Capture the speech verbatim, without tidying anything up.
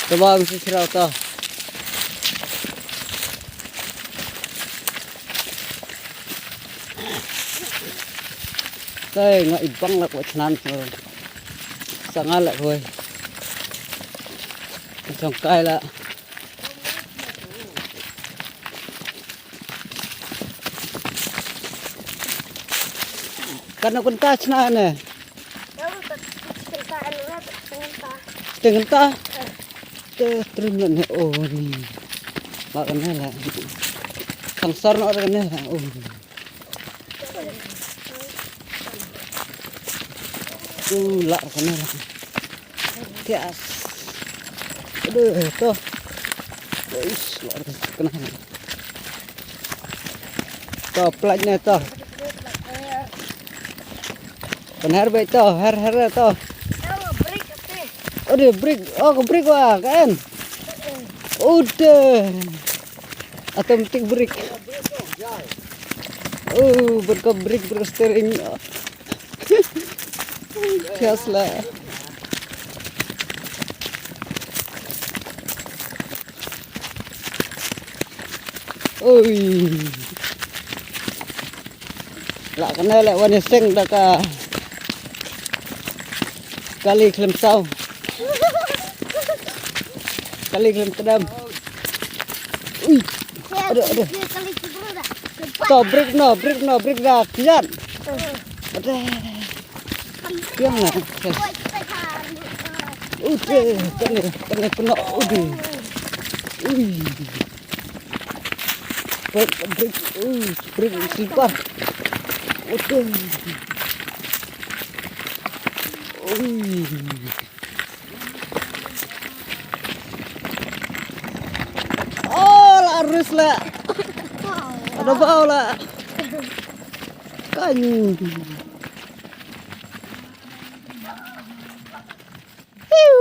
Te ba ngin sa shraw to. Te nga i bang la kwah chnan. Sa nga la kwah. Chong kai la. Kan kynta chna ne. Teng kynta. Te trim ne o ni. Ba kan la. Khang sar no kan la o. Tu la kan la. Tias. Aduh, to. Uish, la kan la. To, plaj ne to. Kan her beit to, her, her to. Aduh, brake, oh, ka brake wa, kan? Udah. Automatic brake. Oh, berka brake, berka steering. Tesla. Ui. La kane la wan ïaseng da ka kali khlem saw. Kali khlem tdem. Ui. Aduh, aduh. To brake no, brake no, brake da kian. Aduh. Piang na. Udah, kane, kane kena udah. Ui. Brake, brake, ui, brake slipper. Udah. Ui. Oh, la rus la. Ada bau la. Kan. Hiu.